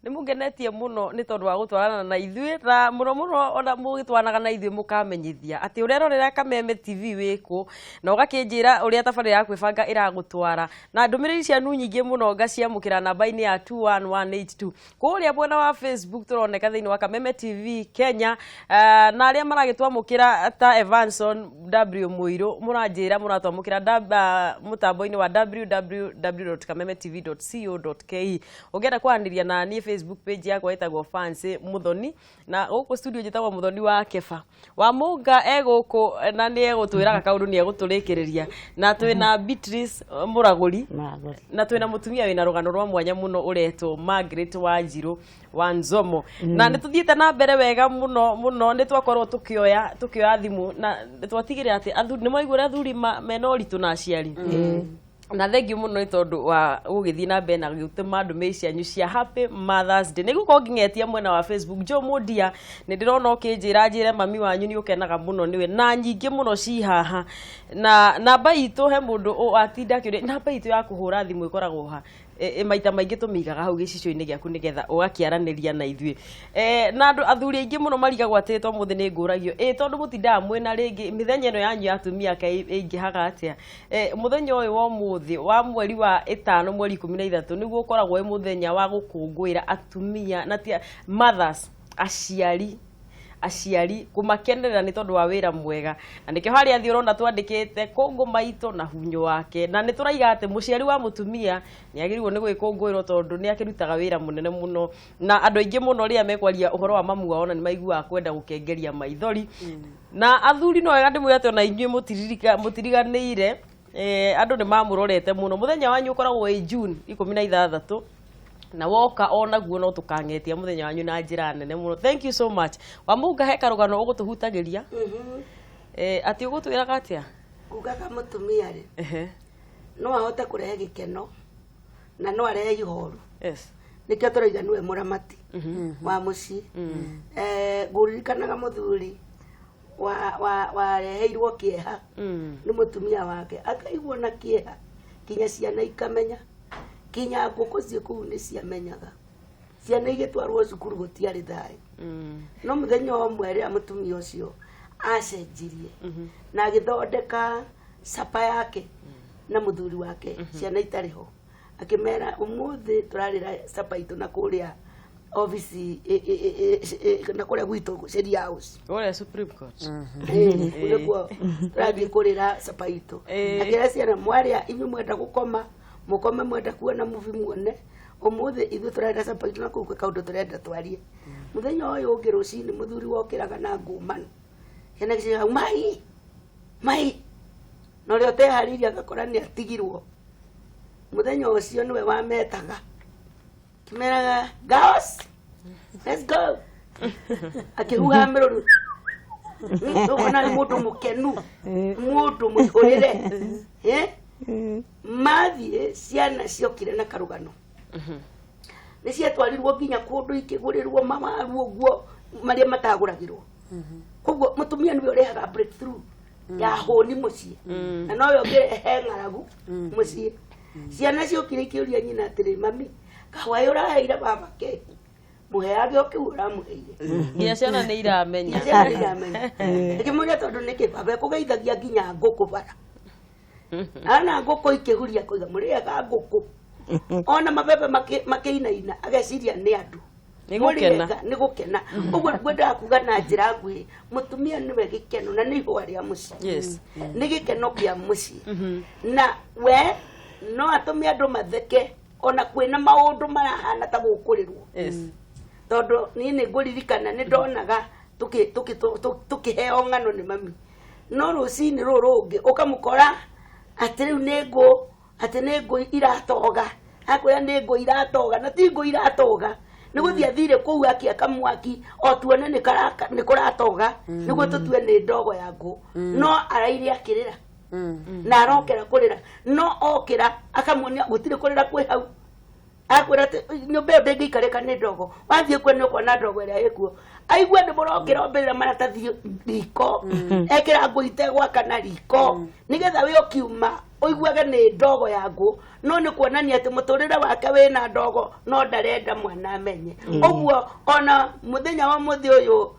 Nĩ mũngenetie mũno nĩ tondũ wa gũtwarana na ithuĩ, na mũno mũno ona mũgĩtwaranaga na ithuĩ mũkamenyithia atĩ ũrerorera Kameme TV wĩkũ, na ũgakĩnjĩra ũrĩa tabarĩra ya kwĩbanga ĩragũtwara. Na ndũmĩrĩri cianyu nyingĩ mũno ngaciamũkĩra namba-inĩ ya 21182. Kũrĩa mwena wa Facebook tũroneka thĩinĩ wa Kameme TV Kenya, na arĩa maragĩtwamũkĩra ta Evanson W Mũirũ, mũranjĩra mũratwamũkĩra mũtambo-inĩ wa www.kamemetv.co.ke. Ũngĩenda kwaranĩria na niĩ, Facebook page yakwa ĩtagwo Fancy Muthoni, na gũkũ studio njĩtagwo Muthoni wa Keba wa Mũnga. E gũkũ na nĩ egũtwĩraga kaũndũ, nĩ egũtũrĩkĩrĩria, na twĩna Beatrice Mũragũri. Mũragũri. Na twĩna mũtumia wĩna rũgano rwa mwanya mũno ũretwo Margaret Wanjirũ wa Nzomo. Na nĩ tũthiĩte na mbere wega mũno mũno, nĩ twakorwo tũkĩoya thimũ na nĩ twatigĩrĩra atĩ athuri nĩ maigua ũrĩa athuri mena ũritũ na aciari. Na thengiũ mũno nĩ tondũ wa gũgĩthiĩ na mbere na gũtũma ndũmĩrĩri cianyu cia Happy Mothers Day. Nĩ gũkorwo ngĩng'etia mwena wa Facebook, Joe Mũndia, nĩ ndĩrona ũkĩnjĩra njĩre mami wanyu nĩ ũkenaga mũno nĩwe, na nyingĩ mũno ci haha. Na namba itũ, he mũndũ atinda akĩũria namba itũ ya kũhũra thimũ ĩkoragwo ha. Maita maingĩ tũmĩigaga hau gĩcicio-inĩ gĩaku nĩgetha ũgakĩaranĩria na ithuĩ. Na andũ athuri aingĩ mũno marigagwo atĩ to mũthĩ nĩ ngũragio ĩ tondũ mũtindaga mwĩna rĩngĩ mĩthenya ĩno yanyu ya atumia kaĩ ĩingĩhaga atĩa. Mũthenya ũyũ wa ũmũthĩ wa mweri wa ĩtano, mweri 13, nĩguo ũkoragwo wĩ mũthenya wa gũkũngũĩra atumia na ti mothers, aciari, kũmakenerera nĩ tondũ wa wĩra mwega. Na nĩkĩo harĩa thĩ ũrona twandĩkĩte kũngũ maitũ na hunyũ wake, na nĩ tũraiga atĩ mũciari wa mũtumia nĩ agĩrĩirwo nĩ gwĩkũngũĩrwo tondũ nĩ akĩrutaga wĩra mũnene mũno. Na andũ aingĩ mũno rĩrĩa mekwaria ũhoro wa mamu wao na nĩ maiguaga kwenda gũkengeria maithori. Na athuri, no wega ndĩmwĩre atĩ ona inyuĩ mũtiriganĩire. Andũ nĩ mamũrorete mũno. Mũthenya wanyu ũkoragwo wĩ June 16, na woka onaguo no tũkang'etia mũthenya wanyu na njĩra nene mũno. Thank you so much. Wamũnga, he karũgano ũgũtũhutagĩria. Atĩ ũgũtwĩraga atĩa? Ngugaga mũtumia rĩ, no ahote kũrehe gĩkeno na no arehe ihoru. Nĩkĩo tũrauga nĩwe mũramati wa mũciĩ. Ngũririkanaga mũthuri wareheirwo kĩeha nĩ mũtumia wake, akaigua na kĩeha kinya ciana ikamenya, kinya ngũkũ ciĩ kũu nĩ ciamenyaga. Ciana igĩtwarwo cukuru, gũtiarĩ thayũ. No mũthenya ũmwe rĩrĩa mũtumia ũcio acenjirie na agĩthondeka capa yake na mũthuri wake, ciana itarĩ ho, akĩmera, "Ũmũthĩ tũrarĩra capa itũ na kũrĩa obici na kũrĩa gwitũ Sheria House." Kũrĩa Supreme Court. Ĩĩ, kũu nĩkuo tũrathiĩ kũrĩra capa itũ. Akĩra ciana, "Mwarĩa, inyuĩ mwenda gũkoma mũkome, mwenda kuona movie muone, ũmũthĩ ithuĩ tũrarĩra capa itũ na kũu gwĩ kaũndũ tũrenda twarie." Mũthenya ũyũ ũngĩ rũcinĩ, mũthuri wokĩraga na ngũmano, ciana gĩciga hau, "Mai, mai," na ũrĩa ũteharĩirie agakora nĩ atigirwo. Mũthenya ũcio nĩwe wametaga, kĩmeraga, "Girls, let's go," akĩhuha mĩrũri, ũkona nĩ mũndũ mũkenu, mũndũ mũihũrĩre. Eh? Mathiĩ, ciana ciokire na karũgano, nĩ ciatwarirwo nginya kũndũ ikĩgũrĩrwo mawaru ũguo marĩa matagũragĩrwo. Koguo mũtumia nĩwe ũrehaga breakthrough ya hũni mũciĩ, na nowe ũngĩrehe ng'aragu mũciĩ. Ciana ciokire ikĩũria nyina atĩrĩ, "Mami, kahwaĩ ũraheire baba kĩ? Mũheage o kĩu ũramũheire." Nginya ciana nĩ iramenya. Ciana nĩ iramenya. Ĩkĩmũria, "Tondũ nĩkĩ baba ekũgeithagia nginya ngũkũ bara ana ngũkũ ikĩhuria koiga mũrĩaga ngũkũ ona mabebe makĩinaina, ageciria nĩ andũ?" Nĩ gũkena. Mũrĩega, nĩ gũkena. Ũguo ngwendaga kuga na njĩra nguhĩ, mũtumia nĩwe gĩkeno na nĩ ihũa rĩa mũciĩ. Nĩ gĩkeno kĩa mũciĩ, na we no atũme andũ matheke ona kwĩna maũndũ marahana ta gũkũrĩrwo. Tondũ niĩ nĩ ngũririkana nĩ ndonaga tũkĩheo ng'ano nĩ mami, no rũcinĩ rũrũ rũngĩ ũkamũkora atĩ rĩu nĩ ngũ, atĩ nĩ ngũ iratoga, akwĩra nĩ ngũ iratoga, na ti ngũ iratoga, nĩ gũthiĩ athire kũu akĩaka mwaki o tuone nĩ kũratoga nĩguo tũtue nĩ ndogo ya ngũ. No araire akĩrĩra na arokera kũrĩra, no okĩra akamuonia gũtirĩ kũrĩra kwĩ hau. Akwĩra atĩ nyũmba ĩyo ndĩngĩikarĩka nĩ ndogo, wathiĩ kuo nĩ ũkuona ndogo ĩrĩa ĩkuo. Aigua nĩ mũrokĩra, ombĩrĩra maratathi riko, ekĩra ngũ itegwakana riko nĩgetha we ũkiuma. Ũiguage nĩ ndogo ya ngũ, no nĩ kuonania atĩ mũtũrĩre wake wĩna ndogo, no ndarenda mwana amenye. Ũguo ona mũthenya wa mũthĩ ũyũ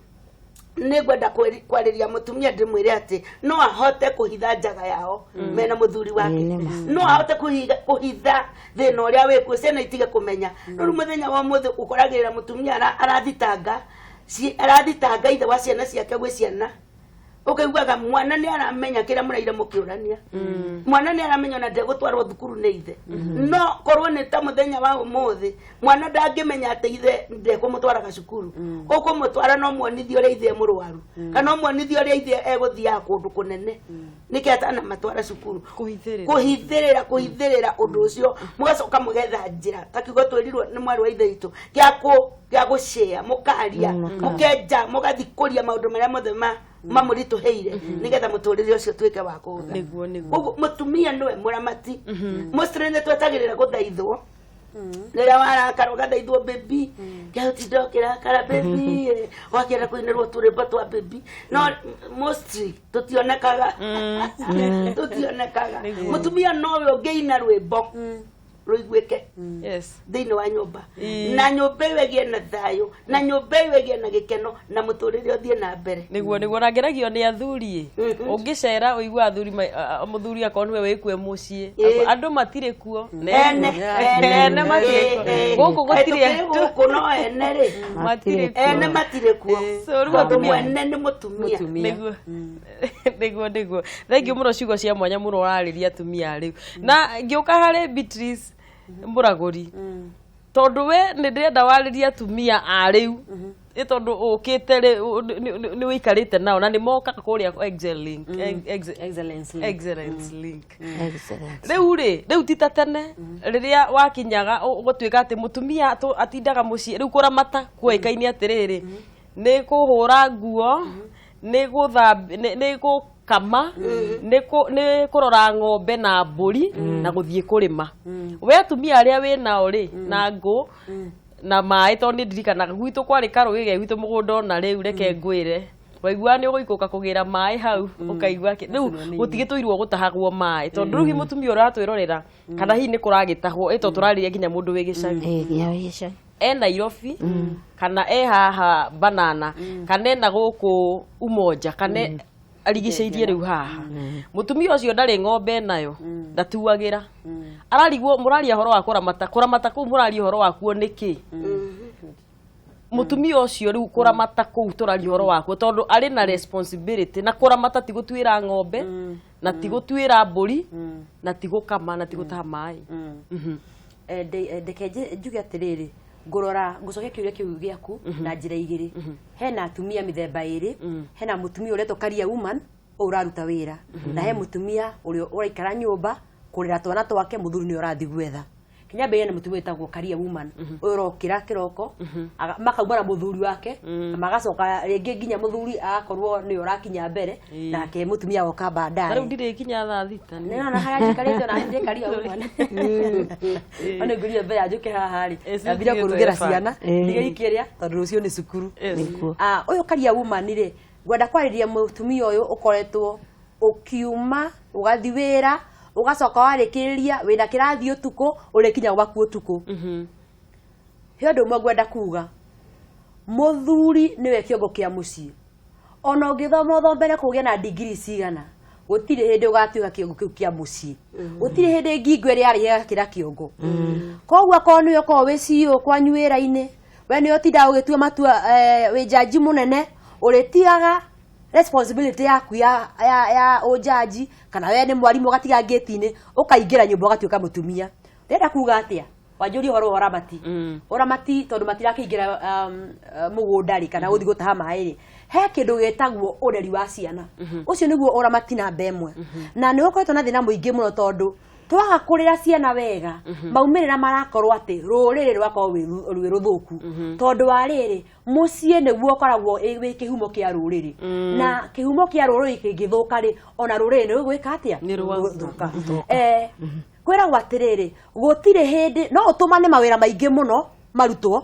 nĩ ngwenda kwarĩria mũtumia, ndĩmwĩre atĩ no ahote kũhitha njaga yao mena mũthuri wake. Ĩĩ, nĩ ma. No ahote kũhitha thĩna ũrĩa wĩkuo, ciana itige kũmenya. Rĩu mũthenya wa ũmũthĩ ũkoragĩrĩra mũtumia arathitanga arathitanga ithe wa ciana ciake gwĩ ciana, ũkaiguaga mwana nĩ aramenya kĩrĩa mũraire mũkĩũrania, mwana nĩ aramenya ona ndegũtwarwo thukuru nĩ ithe. No korwo nĩ ta mũthenya wa ũmũthĩ, mwana ndangĩmenya atĩ ithe ndekũmũtwaraga cukuru. Ũkũmũtwara no muonithie ũrĩa ithe e mũrwaru, kana ũmuonithie ũrĩa ithe egũthiaga kũndũ kũnene, nĩkĩ atanamatwara cukuru. Kũhithĩrĩra. Kũhithĩrĩra, kũhithĩrĩra ũndũ ũcio, mũgacoka mũgetha njĩra ta kiugo twĩrirwo nĩ mwarĩ wa ithe witũ kĩa gũcĩa, mũkaria, mũkenja, mũgathikũria maũndũ marĩa mothe ma mamũritũhĩire, nĩgetha mũtũrĩre ũcio ũtuĩke wa kũhũtha. Nĩguo. Koguo mũtumia nĩwe mũramati. Mostly nĩ twetagĩrĩra gũthaithwo rĩrĩa warakara, ũgathaithwo, "Baby, kĩaũtinda ũkĩrakara, baby," wakĩenda kũinĩrwo tũrĩmbo twa baby, no mostly tũtionekaga, tũtionekaga. Mũtumia nowe ũngĩina rwĩmbo rũiguĩke thĩinĩ wa nyũmba, na nyũmba ĩyo ĩgĩe na thayũ, na nyũmba ĩyo ĩgĩe na gĩkeno, na mũtũrĩre ũthiĩ na mbere. Nĩguo, na ngeragio nĩ athuri. Ũngĩcera ũigua athuri mũthuri akorwo nĩwe wĩkue mũciĩ, andũ matirĩ kuo. Ene. Ene matirĩ kuo. Gũkũ gũtirĩ. Tũkĩrĩ gũkũ no ene rĩ, matirĩ kuo. Ene matirĩ kuo. So, rĩu tondũ atumia- mwene nĩ mũtumia. Mũtumia. Nĩguo, thank you mũno, ciugo cia mwanya mũno ũrarĩria atumia rĩu. Na ngĩũka harĩ Beatrice Mũragũri, tondũ we nĩ ndĩrenda warĩrie atumia a rĩu, ĩ tondũ ũkĩte rĩ, nĩ ũikarĩte nao na nĩ mokaga kũrĩa Excel Link, Excellence Link. Excellence Link. Excellent. Rĩu rĩ, rĩu ti ta tene rĩrĩa wakinyaga gũtuĩka atĩ mũtumia atindaga mũciĩ. Rĩu kũramata kuoĩkaine atĩrĩrĩ, nĩ kũhũra nguo, nĩ gũthambia, nĩ gũkama, nĩ kũrora ng'ombe na mbũri na gũthiĩ kũrĩma. We atumia arĩa wĩ nao rĩ, na ngũ na maĩ, tondũ nĩ ndirikanaga gwitũ kwarĩ karũĩ ge gwitũ mũgũnda, ona rĩu reke ngwĩre, waigua nĩ ũgũikũrũka kũgĩra maĩ hau, ũkaigua rĩu gũtigĩtũirwo gũtahagwo maĩ, tondũ rĩu hihi mũtumia ũratwĩrorera, kana hihi nĩ kũragĩtahwo, ĩ tondũ tũrarĩria nginya mũndũ wĩ gĩcagi, Ĩĩ, nginya wĩ gĩcagi. E Nairobi kana e haha Banana kana ena gũkũ Umoja kana arigicĩirie rĩu haha, mũtumia ũcio ndarĩ ng'ombe nayo, ndatuagĩra, ararigwo mũraria ũhoro wa kũramata. Kũramata kũu mũraria ũhoro wakuo nĩkĩ? Mũtumia ũcio rĩu, kũramata kũu tũraria ũhoro wakuo, tondũ arĩ na responsibility, na kũramata ti gũtuĩra ng'ombe na ti gũtuĩra mbũri na ti gũkama na ti gũtaha maĩ. Ndeke njuge atĩrĩrĩ, ngũrora ngũcokia kĩũria kĩu gĩaku na njĩra igĩrĩ. Hena atumia mĩthemba ĩrĩ. Hena mũtumia ũretwo career woman, ũyũ ũraruta wĩra, na he mũtumia ũrĩa ũraikara nyũmba kũrera twana twake, mũthuri nĩwe ũrathiĩ gwetha. Kinyambĩrĩria na mũtumia wĩtagwo career woman, ũyũ ũrokĩra kĩroko, makauma na mũthuri wake na magacoka rĩngĩ nginya mũthuri agakorwo nĩwe ũrakinya mbere, nake mũtumia agoka Ta baadaye. rĩu ndirĩ kinya thaa 6. Nĩ na harĩa njikarĩte ona ndirĩ career woman. Ona ngũria mbere ya njũke haha rĩ, Ĩĩ, ndambire citigĩtwo kũrugĩra eba. ciana ndige ikĩrĩa, tondũ rũciũ nĩ cukuru. Nĩguo. Ah, ũyũ career woman rĩ, ngwenda kwarĩria mũtumia ũyũ ũkoretwo ũkiuma ũgathi wĩra, ũgacoka warĩkĩrĩria wĩna kĩrathi ũtukũ, ũrĩkinya gwaku ũtukũ. He ũndũ ũmwe ngwenda kuga, mũthuri nĩwe kĩongo kĩa mũciĩ. Ona ũngĩthoma ũthombere kũgĩa na ndigiri cigana, gũtirĩ hĩndĩ ũgatuĩka kĩongo kĩu kĩa mũciĩ. Gũtirĩ hĩndĩ ngingo ĩrĩa yarĩ ĩgakĩra kĩongo. Koguo akorwo nĩwe ũkoragwo wĩ CEO kwanyu wĩra-inĩ, we nĩwe ũtindaga ũgĩtua matua, wĩ jaji mũnene, ũrĩtigaga responsibility yaku ya ũjaji, kana we nĩ mwarimũ, ũgatiga ngĩti-inĩ, ũkaingĩra nyũmba ũgatuĩka mũtumia. Ndĩrenda kuga atĩa? Wanjũria ũhoro wa ũramati. Ũramati, tondũ matirakĩingĩra mũgũnda rĩ, kana gũthiĩ gũtaha maĩ rĩ, he kĩndũ gĩtagwo ũreri wa ciana. Ũcio nĩguo ũramati namba ĩmwe, na nĩ gũkoretwo na thĩna mũingĩ mũno, tondũ twaga kũrera ciana wega, maumĩrĩra marakorwo atĩ rũrĩrĩ rũgakorwo rwĩ rũthũku, tondũ wa rĩrĩ, mũciĩ nĩguo ũkoragwo wĩ kĩhumo kĩa rũrĩrĩ, na kĩhumo kĩa rũrĩrĩ kĩngĩthũka rĩ, ona rũrĩrĩ nĩ rũgwĩka atĩa? Nĩ rwagũthũka. Kwĩragwo atĩrĩrĩ, gũtirĩ hĩndĩ no ũtũmane mawĩra maingĩ mũno marutwo,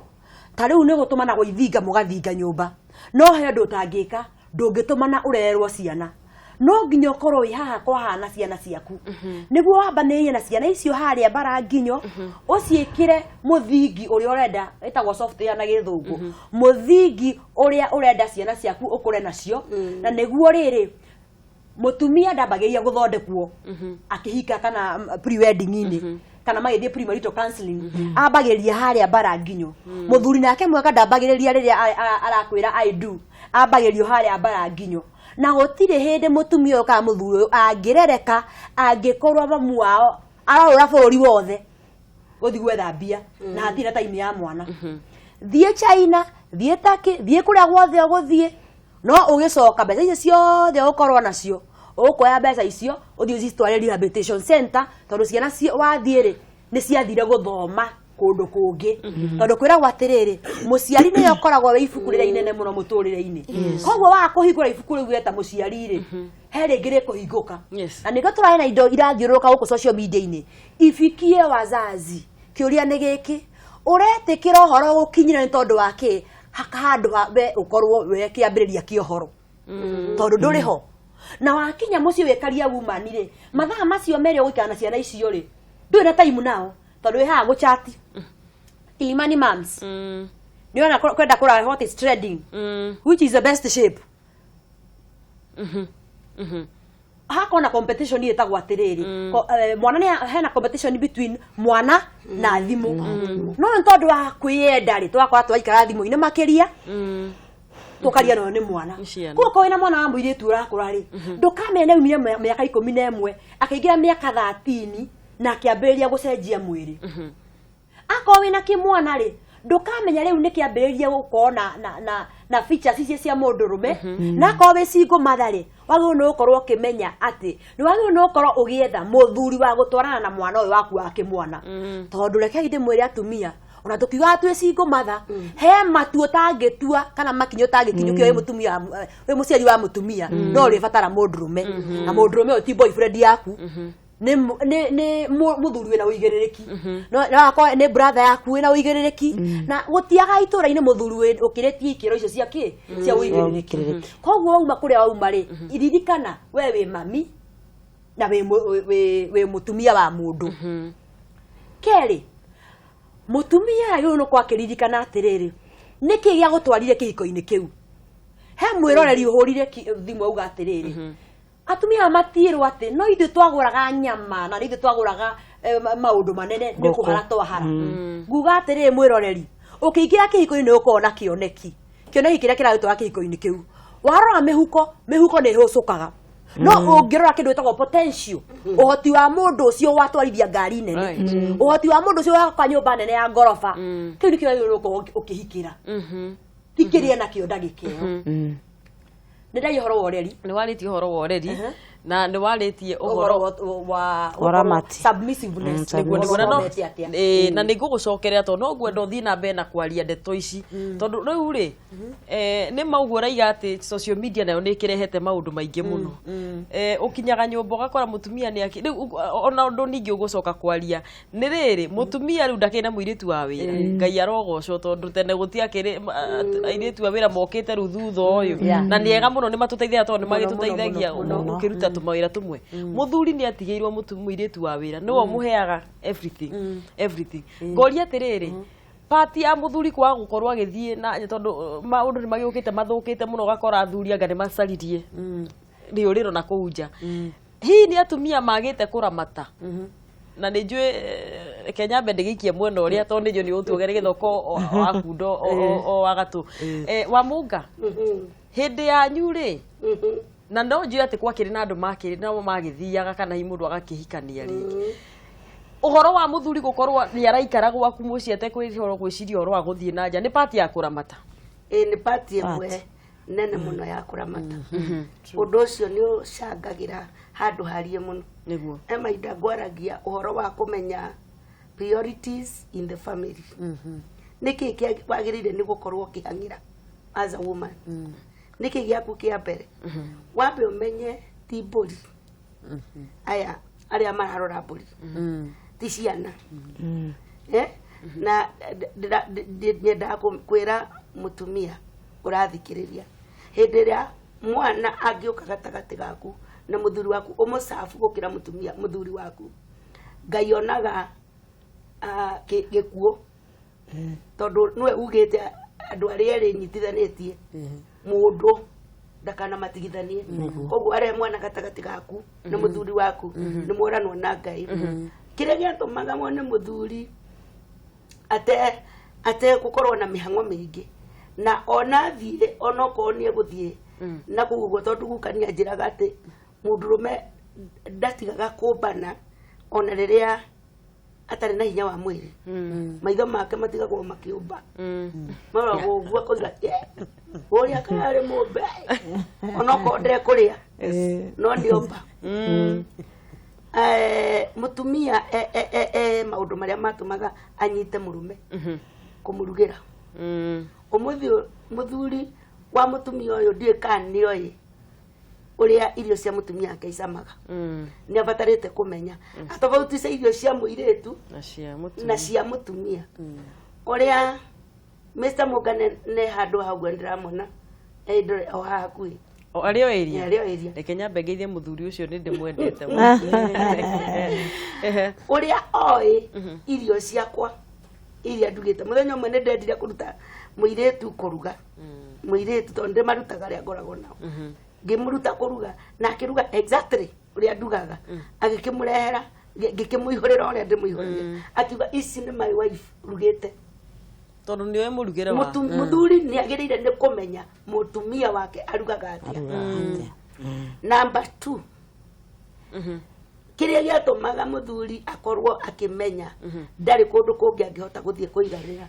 ta rĩu nĩ gũtũmanagwo ithinga, mũgathinga nyũmba, no he ũndũ ũtangĩka, ndũngĩtũmana ũrererwo ciana. No nginya ũkorwo wĩ haha kwa haha na ciana ciaku, nĩguo wambanĩrie na ciana icio harĩa mbara nginyo, ũciĩkĩre mũthingi ũrĩa ũrenda, ĩtagwo software na gĩthũngũ, mũthingi ũrĩa ũrenda ciana ciaku ũkũre nacio. Na nĩguo rĩrĩ, mũtumia ndambagĩrĩria gũthondekwo akĩhika kana pre-wedding-inĩ kana magĩthiĩ premarital counseling, ambagĩrĩria harĩa mbara nginyo. Mũthuri nake mwega ndambagĩrĩria rĩrĩa arakwĩra "I do", ambagĩrĩrio harĩa mbara nginyo. Na gũtirĩ hĩndĩ mũtumia ũyũ kana mũthuri ũyũ angĩrereka angĩkorwo mamu wao arorũra bũrũri wothe gũthiĩ gwetha mbia na hatirĩ na time ya mwana. Thiĩ China, thiĩ Turkey, thiĩ kũrĩa guothe ũgũthiĩ, no ũgĩcoka mbeca icio ciothe ũgũkorwo nacio, ũkuoya mbeca icio ũthiĩ ũcitware rehabilitation center, tondũ ciana wathiĩ rĩ, nĩ ciathire gũthoma kũndũ kũngĩ. Tondũ kwĩragwo atĩrĩrĩ, mũciari nĩwe ũkoragwo wĩ ibuku rĩrĩa inene mũno mũtũrĩre-inĩ. Koguo waga kũhingũra ibuku rĩu weta mũciari rĩ, he rĩngĩ rĩkũhingũka. Na nĩkĩo tũrarĩ na indo irathiũrũrũka gũkũ social media-inĩ ifikie wazazi. Kĩũria nĩ gĩkĩ: ũretĩkĩra ũhoro gũkinyĩra nĩ tondũ wa kĩ handũ ha we ũkorwo we kĩambĩrĩria kĩa ũhoro, tondũ ndũrĩ ho? Na wakinya mũciĩ wĩkaria woman rĩ, mathaa macio merĩ ũgũikara na ciana icio rĩ, ndũrĩ na time nao, tondũ wĩ haha gũchati Kilimani Moms, nĩ ona kwenda kũrora what is trending, which is the best shape. Hakorwo na competition ĩtagwo atĩrĩrĩ, mwana nĩ hena competition between mwana na thimũ. No nĩ tondũ wa kwĩyenda rĩ, tũgakora twaikara thimũ-inĩ makĩria, tũkaria nayo nĩ mwana. Nĩ ciana. Koguo korwo wĩna mwana wa mũirĩtu ũrakũra rĩ, ndũkamenya nĩ aumire mĩaka 11 akĩingĩra mĩaka 13 na akĩambĩrĩria gũcenjia mwĩrĩ. Akorwo wĩna kĩmwana rĩ, ndũkamenya rĩu nĩ kĩambĩrĩria gũkorwo na features icio cia mũndũrũme. Na akorwo wĩ single mother rĩ, wagĩrĩirwo nĩ gũkorwo ũkĩmenya atĩ nĩ wagĩrĩirwo nĩ gũkorwo ũgĩetha mũthuri wa gũtwarana na mwana ũyũ waku wa kĩmwana. Tondũ rekei ndĩmwĩre atumia, ona tũkiugaga twĩ single mother, he matua ũtangĩtua kana makinya ũtangĩkinyũkia wĩ mũtumia wĩ mũciari wa mũtumia, no ũrĩbatara mũndũrũme. Na mũndũrũme ũyũ ti boyfriend yaku, nĩ mũthuri wĩna ũigĩrĩrĩki, no akorwo nĩ brother yaku wĩna ũigĩrĩrĩki. Na gũtiaga itũra-inĩ mũthuri ũkĩrĩtie ikĩro icio cia kĩ cia ũigĩrĩrĩki. Ũigĩrĩrĩki. Koguo wauma kũrĩa wauma rĩ, ririkana we wĩ mami na wĩ mũtumia wa mũndũ. Kerĩ, mũtumia agĩrĩirwo nĩ gũkorwo akĩririkana atĩrĩrĩ, nĩkĩ gĩa gũtwarire kĩhiko-inĩ kĩu? He mwĩroreri ũhũrire thimũ auga atĩrĩrĩ, atumia aya matiĩrwo atĩ no ithuĩ twagũraga nyama na nĩ ithuĩ twagũraga maũndũ manene nĩ Ngũkũ. kũhara twahara. Nguga atĩrĩrĩ, mwĩroreri, ũkĩingĩra kĩhiko-inĩ nĩ ũkorwo na kĩoneki, kĩoneki kĩrĩa kĩragũtwara kĩhiko-inĩ kĩu. Warora mĩhuko, mĩhuko nĩ ĩhũcũkaga, no ũngĩrora kĩndũ gĩtagwo potential, ũhoti wa mũndũ ũcio watwarithia ngari nene, ũhoti wa mũndũ ũcio waka nyũmba nene ya ngoroba, kĩu nĩkĩo wagĩrĩirwo gũkorwo ũkĩhikĩra, ti kĩrĩa nakĩo ndagĩka ĩyo. Nĩ ndaria ũhoro wa ũreri. Nĩ warĩtie ũhoro wa ũreri na nĩ warĩtie ũhoro ũhoro wa Ũramati. submissiveness. Nĩguo, nĩguo, na no Ũthomete atĩa? Na nĩ ngũgũcokerera tondũ no ngwenda ũthiĩ na mbere na kwaria ndeto ici, tondũ rĩu rĩ, nĩ mauguo ũraiga atĩ social media nayo nĩ ĩkĩrehete maũndũ maingĩ mũno. Ũkinyaga nyũmba ũgakora mũtumia nĩ akĩ rĩu ona ũndũ ningĩ ũgũcoka kwaria nĩ rĩrĩ, mũtumia rĩu ndakĩrĩ na mũirĩtu wa wĩra. Ngai arogocwo, tondũ tene gũtiakĩrĩ airĩtu a wĩra, mokĩte rĩu thutha ũyũ. Na nĩ ega mũno, nĩ matũteithagia tondũ nĩ magĩtũteithagia gũkĩruta tũmawĩra tũmwe. Mũthuri nĩ atigĩirwo mũirĩtu wa wĩra, nĩwe ũmũheaga everything, everything. Ngoria atĩrĩrĩ, pati ya mũthuri kwaga gũkorwo agĩthiĩ na tondũ maũndũ nĩ magĩũkĩte mathũkĩte mũno, ũgakora athuri anga nĩ macaririe rĩũrĩro na kũu nja. Hihi nĩ atumia magĩte kũramata? Na nĩ njũĩ, reke nyambe ndĩgĩikie mwena ũrĩa, tondũ nĩ njũĩ nĩ ũtuoge nĩgetha ũkorwo wakunda o wa gatũ. Wa mũnga hĩndĩ yanyu rĩ, na no njũĩ atĩ gwakĩrĩ na andũ makĩrĩ nao magĩthiaga kana hihi mũndũ agakĩhikania rĩngĩ, ũhoro wa mũthuri gũkorwo nĩ araikara gwaku mũciĩ atekwĩhoro gwĩciria ũhoro wa gũthiĩ na nja, nĩ pati ya kũramata? Ĩ, nĩ pati ĩmwe nene mũno ya kũramata. Ũndũ ũcio nĩ ũcangagĩra handũ harie mũno. He mahinda ngwaragia ũhoro wa kũmenya priorities in the family, nĩkĩ wagĩrĩire nĩ gũkorwo ũkĩhang'ĩra as a woman, nĩkĩ gĩaku kĩa mbere. Wambe ũmenye ti mbũri aya arĩa mararora mbũri, ti ciana. Na nyendaga kwĩra mũtumia ũrathikĩrĩria, hĩndĩ ĩrĩa mwana angĩũka gatagatĩ gaku Na mũthuri waku ũmũcabu gũkĩra mũtumia mũthuri waku, Ngai onaga gĩkuũ, tondũ nĩwe ugĩte andũ arĩa erĩ nyitithanĩtie mũndũ ndakanamatigithanie. Koguo arehe mwana gatagatĩ gaku na mũthuri waku, nĩ mworanwo na Ngai. Kĩrĩa gĩatũmaga wone mũthuri ate gũkorwo na mĩhang'o mĩingĩ na ona thiĩ, onokorwo nĩ egũthiĩ na kũu ũguo, tondũ guka nĩ anjĩraga atĩ mũndũrũme ndatigaga kũmbana ona rĩrĩa atarĩ na hinya wa mwĩrĩ, maitho make matigagwo makĩũmba, maroragwo ũguo akoiga, "Ũrĩa kararĩ mũmbe," onokorwo ndekũrĩa no nĩomba. Mũtumia maũndũ marĩa matũmaga anyite mũrũme kũmũrugĩra. Ũmũthĩ ũyũ, mũthuri wa mũtumia ũyũ ndiũĩ kana nĩoĩ ũrĩa irio cia mũtumia wake icamaga. Nĩ abatarĩte kũmenya atofautisha irio cia mũirĩtu na cia mũtumia. Na cia mũtumia. Ũrĩa Mr. Mũngane nĩ handũ hau ũguo ndĩramona ndore o haha hakuhĩ. O arĩ o area. Arĩ o area. Reke nyambe ngeithie mũthuri ũcio, nĩ ndĩmwendete mũno. Ũrĩa oĩ irio ciakwa iria ndugĩte, mũthenya ũmwe nĩ ndendire kũruta mũirĩtu kũruga, mũirĩtu tondũ ndĩmarutaga arĩa ngoragwo nao, ngĩmũruta kũruga na akĩruga exactly ũrĩa ndugaga, agĩkĩmũrehera, ngĩkĩmũihũrĩra ũrĩa ndĩmũihũrĩire, akiuga, "Ici nĩ my wife rugĩte." Tondũ nĩoĩ mũrugĩre wa Mũthuri nĩ agĩrĩire nĩ kũmenya mũtumia wake arugaga atĩa. Number two, kĩrĩa gĩatũmaga mũthuri akorwo akĩmenya ndarĩ kũndũ kũngĩ angĩhota gũthiĩ kũiganĩra,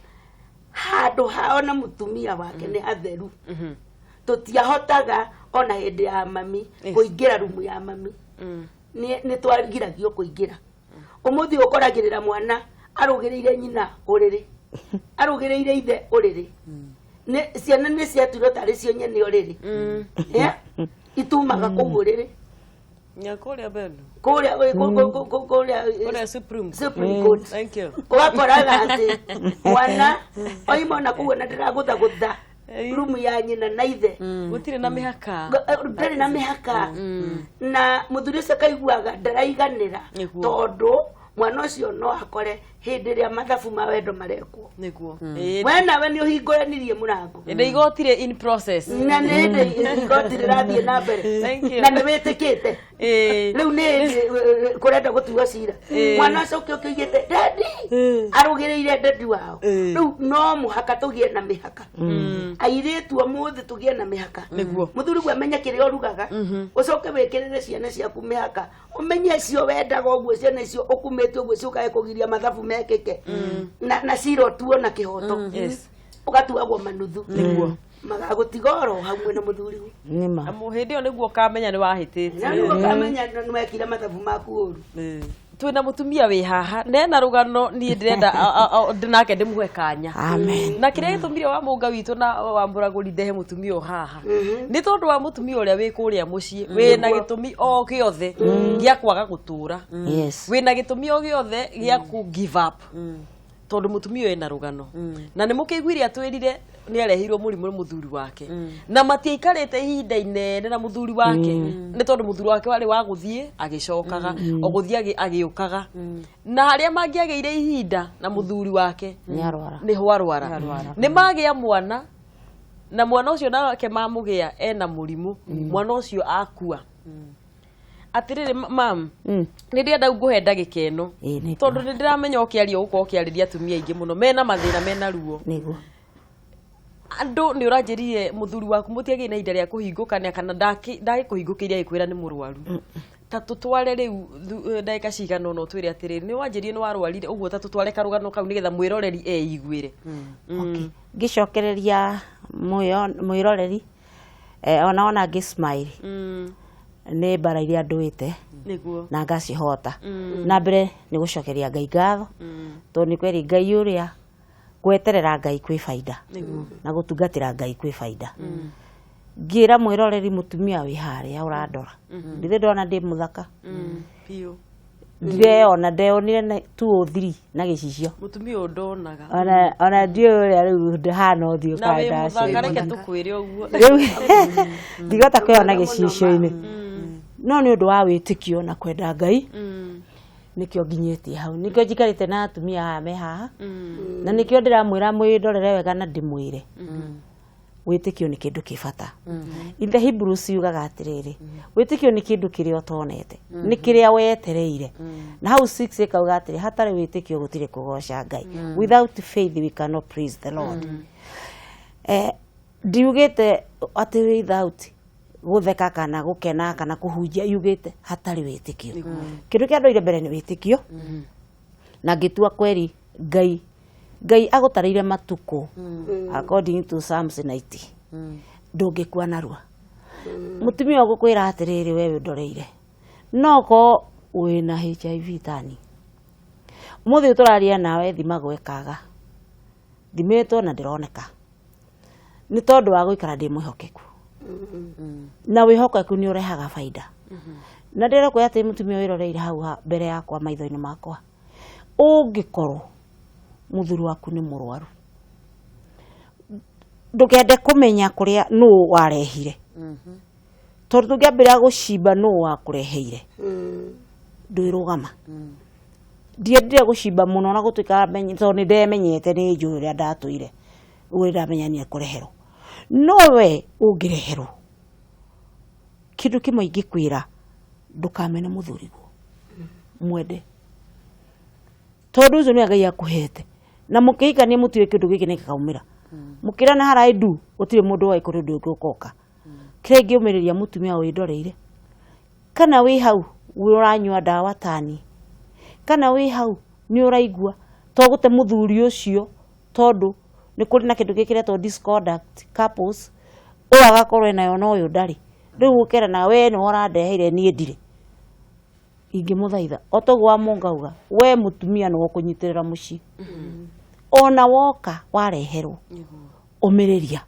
handũ hao na mũtumia wake nĩ hatheru. Tũtiahotaga ona hĩndĩ ya mami kũingĩra rumu ya mami, nĩ twagiragio kũingĩra. Ũmũthĩ ũkoragĩrĩra mwana arũgĩrĩire nyina ũrĩrĩ, arũgĩrĩire ithe ũrĩrĩ. Nĩ ciana nĩ ciatuirwo tarĩ cio nyene ũrĩrĩ. Yeah? Itumaga kũu ũrĩrĩ. Nya kũrĩa Benu. Kũrĩa kũrĩa Kũrĩa Supreme. Supreme Court. Thank you. Ũgakoraga atĩ mwana oima ona kũu ona ndĩragũthagũtha rumu ya nyina na ithe. Gũtirĩ na mĩhaka. Ndarĩ na mĩhaka, na mũthuri ũcio akaiguaga ndaraiganĩra, tondũ mwana ũcio no akore hĩndĩ ĩrĩa mathabu ma wendo marekwo. Nĩguo. We nawe nĩ ũhingũranirie mũrango. Ĩndĩ igoti rĩ in process. Na nĩ hĩndĩ igoti rĩrathiĩ na mbere. Thank you. Na nĩ wĩtĩkĩte. Rĩu nĩ hĩndĩ kũrenda gũtuo cira, mwana ũcio ũkĩ ũkĩigĩte daddy arũgĩrĩire daddy wao. Rĩu no mũhaka tũgĩe na mĩhaka, airĩtu ũmũthĩ tũgĩe na mĩhaka. Mũthuri guo amenye kĩrĩa ũrugaga, ũcoke wĩkĩrĩre ciana ciaku mĩhaka, ũmenye cio wendaga ũguo, ciana icio ũkumĩte ũguo ciũkage kũgiria mathabu mekĩke na cira ũtuo na kĩhoto. Ũgatuagwo manuthu. Magagũtiga oro hau mwena mũthuri. Nĩma. Amu hĩndĩ ĩyo nĩguo ũkamenya nĩ wahĩtĩtie. Na nĩguo ũkamenya nĩ wekire mathabu maku ũru. Twĩna mũtumia wĩ haha nena rũgano, niĩ ndĩrenda nake ndĩmũhe kanya. Amen. Na kĩrĩa gĩtũmire wa mũnga witũ na wa mũragũri ndehe mũtumia ũyũ haha nĩ tondũ wa mũtumia ũrĩa wĩ kũrĩa mũciĩ wĩna gĩtũmi o gĩothe gĩa kwaga gũtũra, wĩna gĩtũmi o gĩothe gĩa kũ give up, tondũ mũtumia ũyũ ena rũgano na nĩ mũkĩiguire atwĩrire nĩ arehirwo mũrimũ nĩ mũthuri wake, na matiaikarĩte ihinda inene na mũthuri wake, nĩ tondũ mũthuri wake warĩ wa gũthiĩ agĩcokaga, o gũthiĩ agĩũkaga, na harĩa mangĩagĩire ihinda na mũthuri wake Nĩ arwara. Nĩ hwarwara, nĩ magĩa mwana, na mwana ũcio nake mamũgĩa ena mũrimũ, mwana ũcio akua. Atĩrĩrĩ mam, nĩ ndĩrenda ngũhe ndagĩka ĩno, Ĩĩ, nĩ tondũ nĩ ndĩramenya ũkĩaria ũgũkorwo ũkĩarĩria atumia aingĩ mũno mena mathĩna, mena ruo. Andũ nĩ ũranjĩrire mũthuri waku mũtiagĩire na ihinda rĩa kũhingũkania kana ndagĩkũhingũkĩire agĩkwĩra nĩ mũrwaru. Ta tũtware rĩu ndagĩka cigana ũna ũtwĩre atĩrĩrĩ, nĩ wanjĩrire nĩ warwarire ũguo, ta tũtware karũgano kau nĩgetha mwĩroreri eiguĩre. Okay. Ngĩcokereria mwĩroreri, ona ngĩ smile, nĩ mbara iria ndũĩte na ngacihota. Na mbere nĩ gũcokeria Ngai ngatho, tondũ nĩ kweri Ngai ũrĩa gweterera Ngai kwĩ baida, na gũtungatĩra Ngai kwĩ baida. Ngĩra mwĩroreri, mũtumia wĩ harĩa ũrandora, ndithĩ ndona ndĩ mũthaka? Biũ. Ndireyona, ndeyonire na 203 na gĩcicio. Mũtumia ũyũ ndonaga. Ona ndiũĩ ũrĩa rĩu ndahana ũthiũ. Na wĩ kana mũthaka, ndacĩra. reke tũkwĩre ũguo. Rĩu ndigota kwĩona gĩcicio-inĩ. No nĩ ũndũ wa wĩtĩkio na kwenda Ngai, nĩkĩo nginyĩtie hau, nĩkĩo njikarĩte na atumia aya me haha, na nĩkĩo ndĩramwĩra mwĩndorere wega na ndĩmwĩre wĩtĩkio nĩ kĩndũ kĩ bata. In the Hebrews yugaga atĩrĩrĩ, wĩtĩkio nĩ kĩndũ kĩrĩa ũtonete, nĩ kĩrĩa wetereire. Na hau 6 ĩkauga atĩrĩ, hatarĩ wĩtĩkio gũtirĩ kũgoca Ngai. Without faith we cannot please the Lord. Ndiugĩte atĩ without gũtheka kana gũkena kana kũhunjia, yugĩte hatarĩ wĩtĩkio. Kĩndũ kĩa ndoire mbere nĩ wĩtĩkio, na ngĩtua kweri Ngai Ngai agũtarĩire matukũ according to Psalms 90, ndũngĩkua narua. Mũtumia ũgũkwĩra atĩrĩrĩ, we ũndoreire, no ko wĩna HIV tani ũmũthĩ ũyũ tũraria nawe, thimagwo ĩkaga thimĩtwo na ndĩroneka nĩ tondũ wa gũikara ndĩ mwĩhokeku, na wĩhokeku nĩ ũrehaga baida. Na ndĩrekwĩra atĩ mũtumia wĩroreire hau mbere yakwa, maitho-inĩ makwa, ũngĩkorwo mũthuri waku nĩ mũrwaru, ndũkende kũmenya kũrĩa nũ warehire, tondũ tũngĩambĩrĩria gũcimba nũ wakũreheire, ndwĩrũgama. Ndiendire gũcimba mũno na gũtuĩka tondũ nĩ ndemenyete, nĩ njũĩ ũrĩa ndatũire, ũguo nĩ ndamenya nĩ ekũreherwo. No we ũngĩreherwo, kĩndũ kĩmwe ingĩkwĩra, ndũkamene mũthuriguo, mwende, tondũ ũcio nĩ Ngai akũhete, na mũkĩhikania mũtiũĩ kĩndũ gĩkĩ nĩ gĩkaumĩra. Mũkĩrana harai ndu, gũtirĩ mũndũ woĩ kũrĩ ũndũ ũngĩ ũkoka. Kĩrĩa ingĩũmĩrĩria mũtumia wĩndoreire, kana wĩ hau ũranyua ndawa tani, kana wĩ hau nĩ ũraigua to gũte mũthuri ũcio, tondũ nĩ kũrĩ na kĩndũ gĩkĩretwo discordant couples, ũyũ agakorwo enayo na ũyũ ndarĩ, rĩu ũkerana we nĩwe ũrandeheire, niĩ ndirĩ. Ingĩmũthaitha o toguo wa mũngauga, we mũtumia nĩwe ũkũnyitĩrĩra mũciĩ, ona woka wareherwo, ũmĩrĩria.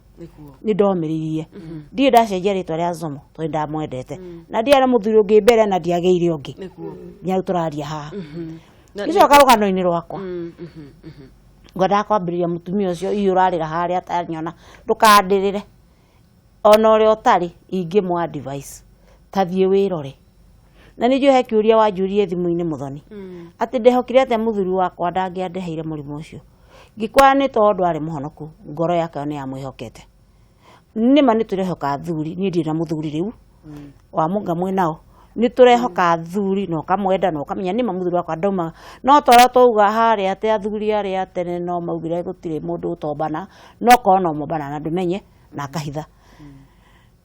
Nĩ ndomĩrĩirie, ndirĩ ndacenjia rĩtwa rĩa Zomo, tondũ ndamwendete na ndiarĩ na mũthuri ũngĩ mbere na ndiagĩire ũngĩ nginya rĩu tũraria haha. Gĩcoka rũgano-inĩ rwakwa, ngwendaga kwambĩrĩria mũtumia ũcio iũ ũrarĩra harĩa atanyona, ndũkandĩrĩre ona ũrĩa ũtarĩ. Ingĩmũ advice, ta thiĩ wĩrore. Na nĩ njũĩ he kĩũria wanjũririe thimũ-inĩ, mũthoni, atĩ ndehokire atĩa mũthuri wakwa ndangĩandeheire mũrimũ ũcio. Ngĩkwara nĩ tondũ arĩ mũhonoku, ngoro yake nĩ yamwĩhokete. Nĩma nĩ tũrehoka athuri, niĩ ndirĩ na mũthuri rĩu wa mũnga mwĩ nao, nĩ tũrehoka athuri na ũkamwenda na ũkamenya nĩma mũthuri wakwa ndaumaga. No torĩa twauga harĩa atĩ athuri arĩa tene no maugire gũtirĩ mũndũ ũtombana, no korwo no mombana na ndũmenye na akahitha.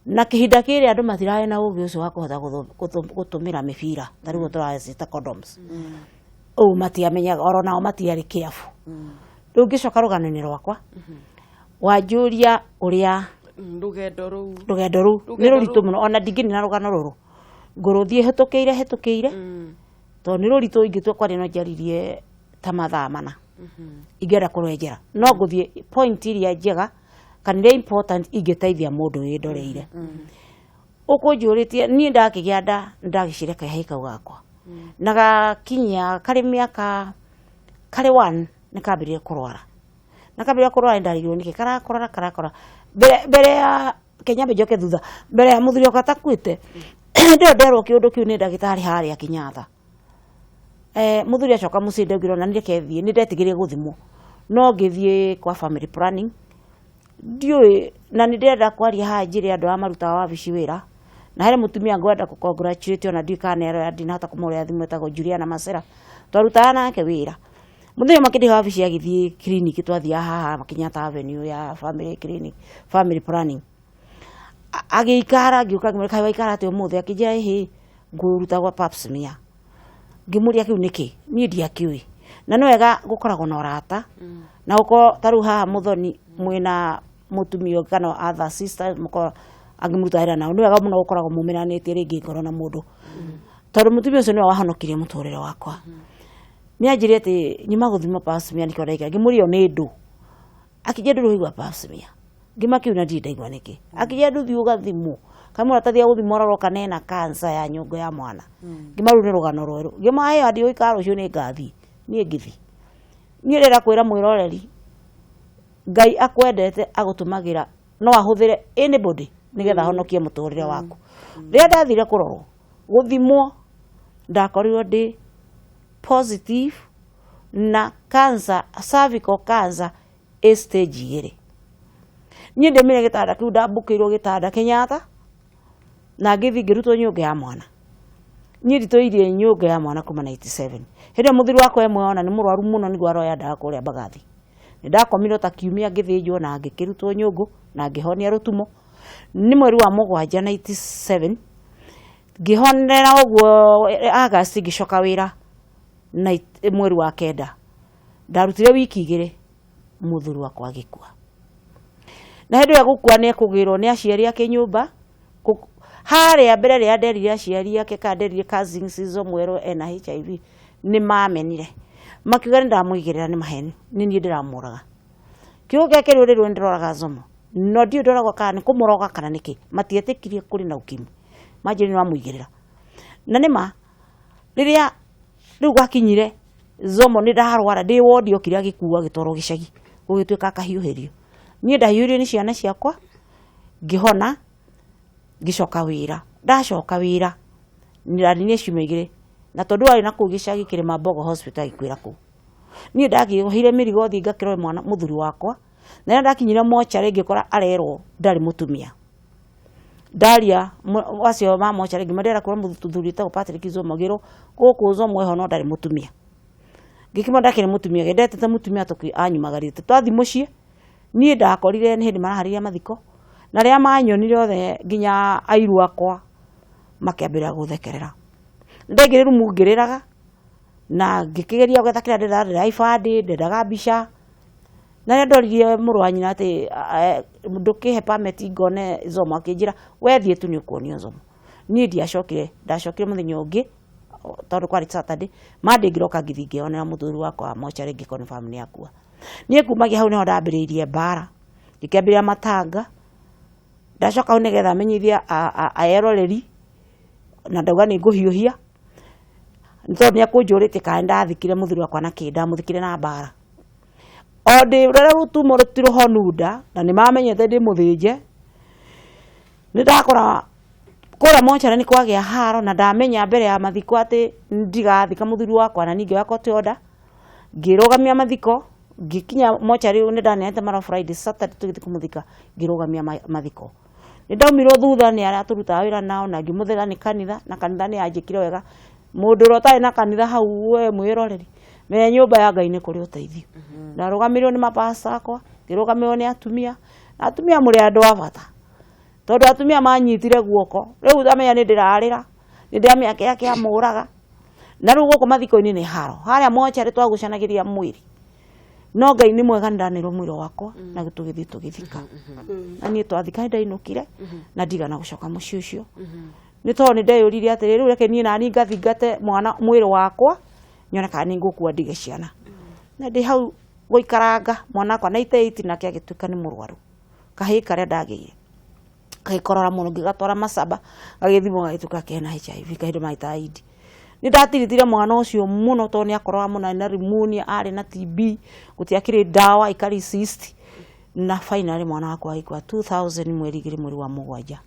Na kĩhinda kĩrĩa andũ matirarĩ na ũgĩ ũcio wa kũhota gũtũmĩra mĩbira ta rĩu tũracita condoms, ũũ matiamenyaga, oro nao matiarĩ kĩabu. Rĩu ngĩcoka rũgano-inĩ rwakwa, wanjũria ũrĩa Rũgendo rũu. Rũgendo rũu nĩ Rũgendo rũritũ mũno, ona ndingĩnina rũgano rũrũ, ngũrũthiĩ hĩtũkĩire hĩtũkĩire, tondũ nĩ rũritũ. Ingĩtua kwaria no njaririe ta mathaa 4 ingĩenda kũrwenjera, no ngũthiĩ point iria njega kana iria important ingĩteithia mũndũ wĩndoreire. Ũkũnjũrĩtie, niĩ ndakĩgĩa nda, ndagĩcire kahĩĩ kau gakwa na gakinyia karĩ mĩaka karĩ one, nĩ kambĩrĩrie kũrwara. Na kambĩrĩria kũrwara, ndarigirwo nĩkĩ karakũrara karakũrara. Mbere ya Kenya njoke thutha, mbere ya mũthuri wakwa atakuĩte, ndĩyo nderwo kĩũndũ kĩu nĩ ndagĩtarĩ harĩa Kenyatta. Mũthuri acoka mũciĩ, ndaugire ona nĩ reke thiĩ, nĩ ndetigĩrire gũthimwo, no ngĩthiĩ kwa family planning. Ndiũĩ na nĩ ndĩrenda kwaria haha njĩre andũ arĩa marutaga wabici wĩra, na harĩ mũtumia ngwenda kũ congratulate, ona ndiũĩ kana nĩ aroya, ndinahota kũmũrĩra thimũ, etagwo Juliana Masera, twarutaga nake wĩra. Mũthenya ũmwe akĩndĩha wabici, agĩthiĩ clinic, twathiaga haha Kenyatta Avenue ya family clinic, family planning. Agĩikara, ngĩũka ngĩmwĩra, "Kaĩ waikara atĩa ũmũthĩ?" Akĩnjĩra, "Ĩhĩ, ngũrutagwo pap smear." Ngĩmũria, "Kĩu nĩkĩ?" Niĩ ndiakĩũĩ. Na nĩ wega gũkoragwo na ũrata na gũkorwo ta rĩu haha mũthoni mwĩna mũtumia ũngĩ kana other sister, mũkorwo angĩmũruta wĩra nao, nĩ wega mũno gũkoragwo mumĩranĩtie rĩngĩ ngoro na mũndũ, tondũ mũtumia ũcio nĩwe wahonokirie mũtũrĩre wakwa. Nĩ anjĩrire atĩ nyuma gũthima pap smear, nĩkĩo ndaikara. Ngĩmũria, "Ĩyo nĩ ndũ?" Akĩnjĩra, "Ndũrĩ waigua pap smear?" Ngĩma kĩu na ndirĩ ndaigua nĩkĩ. Akĩnjĩra, "Ndũthiĩ ũgathimwo." Kamũra tathia gũthimwo, arorwo kana ena cancer ya nyũngũ ya mwana. Ngĩma rĩu nĩ rũgano rwerũ. Ngĩma ĩyo ndigũikara, rũciũ nĩ ngathiĩ. Niĩ ngĩthiĩ. Niĩ ndĩrenda kwĩra mwĩroreri, Ngai akwendete agũtũmagĩra, no ahũthĩre anybody nĩgetha ahonokie mũtũrĩre waku. Rĩrĩa ndathire kũrorwo, Gũthimwo ndakorirwo ndĩ positive na cancer, cervical cancer ĩ stage 2. Niĩ ndĩmire gĩtanda kĩu, ndambũkĩirwo gĩtanda Kenyatta na ngĩthiĩ ngĩrutwo nyũngũ ya mwana. Niĩ nditũirie nyũngũ ya mwana kuma 97. Hĩndĩ ĩyo mũthuri wakwa e muoyo na nĩ mũrwaru mũno nĩguo aroya ndawa kũrĩa Mbagathi. Nĩ ndakomire ta kiumia ngĩthĩnjwo na ngĩkĩrutwo nyũngũ na ngĩhonia rũtumo. Nĩ mweri wa mũgwanja 97 ngĩhonera ũguo August ngĩcoka wĩra na mweri wa 9. Ndarutire wiki 2 mũthuri wakwa agĩkua. Na hĩndĩ ĩyo gũkua nĩ ekũgĩrwo nĩ aciari ake nyũmba. Harĩa mbere rĩrĩa nderire aciari ake kana nderire cousins Zomwerwo ena HIV nĩ mamenire. Makiuga nĩ ndamũigĩrĩra nĩ maheni, nĩ niĩ ndĩramũraga. Kiugo gĩake rĩu rĩrĩ ndĩroraga Zomo. No ndiũĩ ndoragwo kana nĩ kũmũroga kana nĩkĩ. Matietĩkirie kũrĩ na ukimwi. Manjĩrire nĩ wamũigĩrĩra. Na nĩma rĩrĩa rĩu gwakinyire Zomo nĩ ndarwara ndĩ wodi okire agĩkua agĩtwarwo gĩcagi gũgĩtuĩka akahiũhĩrio. Niĩ ndahiũhĩrio nĩ ciana ciakwa ngĩhona ngĩcoka wĩra. Ndacoka wĩra ndarĩ ciumia 2 na tondũ arĩ na kũu gĩcagi Kĩrĩma Hospital agĩkuĩra kũu. Niĩ ndakĩohire mĩrigo thiĩ ngakĩrore mwana mũthuri wakwa. Na rĩrĩa ndakinyire mocarĩ ngĩkora arerwo ndarĩ mũtumia. Ndaria acio ma mocarĩ ngĩmera kũrĩ mũthuri wĩtagwo Patrick Zomo ngĩrwo gũkũ Zomo eho no ndarĩ mũtumia. Ngĩkĩmwĩra ndakĩrĩ mũtumia ndetete mũtumia tũkĩ anyumagarĩte. Twathiĩ mũciĩ niĩ ndakorire nĩ hĩndĩ maraharĩria mathiko na rĩrĩa manyonire othe nginya airu akwa makĩambĩrĩria gũthekerera. Ndaingĩrire rumu ngĩrĩraga na ngĩkĩgeria gwetha kĩrĩa ndendaga, ndendaga ibandĩ, ndendaga mbica. Na rĩrĩa ndoririe mũrũ wa nyina atĩ ndũkĩhe permit ngone Zomo akĩnjĩra we thiĩ tu nĩ ũkuonio Zomo. Niĩ ndiacokire, ndacokire mũthenya ũngĩ tondũ kwarĩ Saturday, Monday ngĩroka ngĩthiĩ ngĩonera mũthuri wakwa wa mocarĩ ngĩ confirm nĩ akua. Niĩ kumagia hau nĩho ndambĩrĩirie mbara, ngĩkĩambĩrĩria matanga. Ndacoka hau nĩgetha menyithie eroreri na ndauga nĩ ngũhiũhia nĩ tondũ nĩ ekũnjũrĩtie kana nĩndathikire mũthuri wakwa na kĩ, ndamũthikire na mbara. O ndĩ rũrĩa rũtumo rũtirũhonu nda na nĩ mamenyete ndĩ mũthĩnje. Nĩ ndakora kũrĩa mocarĩ nĩ kwagĩa haro na ndamenya mbere ya mathiko atĩ ndigathika mũthuri wakwa na ningĩ court order. Ngĩrũgamia mathiko ngĩkinya mocarĩ nĩ ndaneanĩte marũa Friday, Saturday tũgĩthiĩ kũmũthika ngĩrũgamia mathiko. Nĩ ndaumirwo thutha nĩ arĩa tũrutaga wĩra nao na ngĩmũthega nĩ kanitha na kanitha nĩ yanjĩkire wega. Mũndũ ũrĩa ũtarĩ na kanitha hau we mwĩroreri menya nyũmba ya Ngai nĩ kũrĩ ũteithio. Ndarũgamĩrĩirwo nĩ mapasta akwa, ngĩrũgamĩrĩrwo nĩ atumia, na atumia mũrĩ andũ a bata tondũ atumia manyitire guoko rĩu ndamenya nĩ ndĩrarĩra, nĩ ndĩramenya kĩrĩa kĩamũraga. Na rĩu gũkũ mathiko-inĩ nĩ haro harĩa mocarĩ twagucanagĩria mwĩrĩ no Ngai nĩ mwega nĩ ndanĩrwo mwĩrĩ wakwa na tũgĩthiĩ tũgĩthika. Na niĩ twathika nĩ ndainũkire na ndigana gũcoka mũciĩ ũcio nĩ tondũ nĩ ndeyũririe atĩrĩ rĩu reke niĩ nani ngathingate mwana mwĩrĩ wakwa nyone kana nĩ ngũkua ndige ciana. Na ndĩ hau gũikaranga mwana wakwa 98 nake agĩtuĩka nĩ mũrwaru kahĩĩ karĩa ndagĩire gagĩkorora mũno ngĩgatwara Masaba gagĩthimwo gagĩtuĩka kena HIV kahinda magĩtaga ID. Nĩ ndatiritire mwana ũcio mũno tondũ nĩ akororaga mũno arĩ na pneumonia arĩ na TB gũtiakĩrĩ ndawa ika resist na finally mwana wakwa agĩkua 2000 mweri 2 mweri wa 7.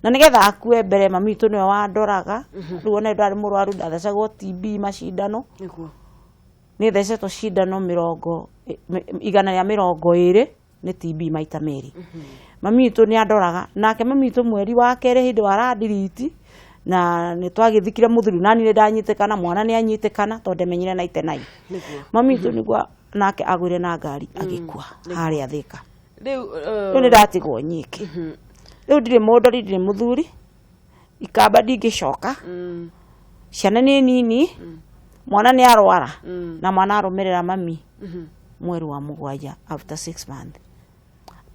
Na nĩgetha akue mbere mami witũ nĩwe wandoraga rĩu ona ndarĩ mũrwaru ndathecagwo TB macindano. Nĩ thecetwo cindano 120 nĩ TB maita merĩ. Mami witũ nĩ andoraga nake mami witũ mweri wa 2 hĩndĩ wa randiriti na nĩ twagĩthikire mũthuri nani nĩ ndanyitĩkana mwana nĩ anyitĩkana tondũ ndemenyire 99. Mami witũ nĩguo nake agũire na ngari agĩkua harĩa Thĩka. Rĩu Rĩu nĩ ndatigwo nyiki. Rĩu ndirĩ mũndori ndirĩ mũthuri ikamba ndingĩcoka ciana nĩ nini mwana nĩ arwara na mwana arũmĩrĩra mami mweri wa 7 after 6 months.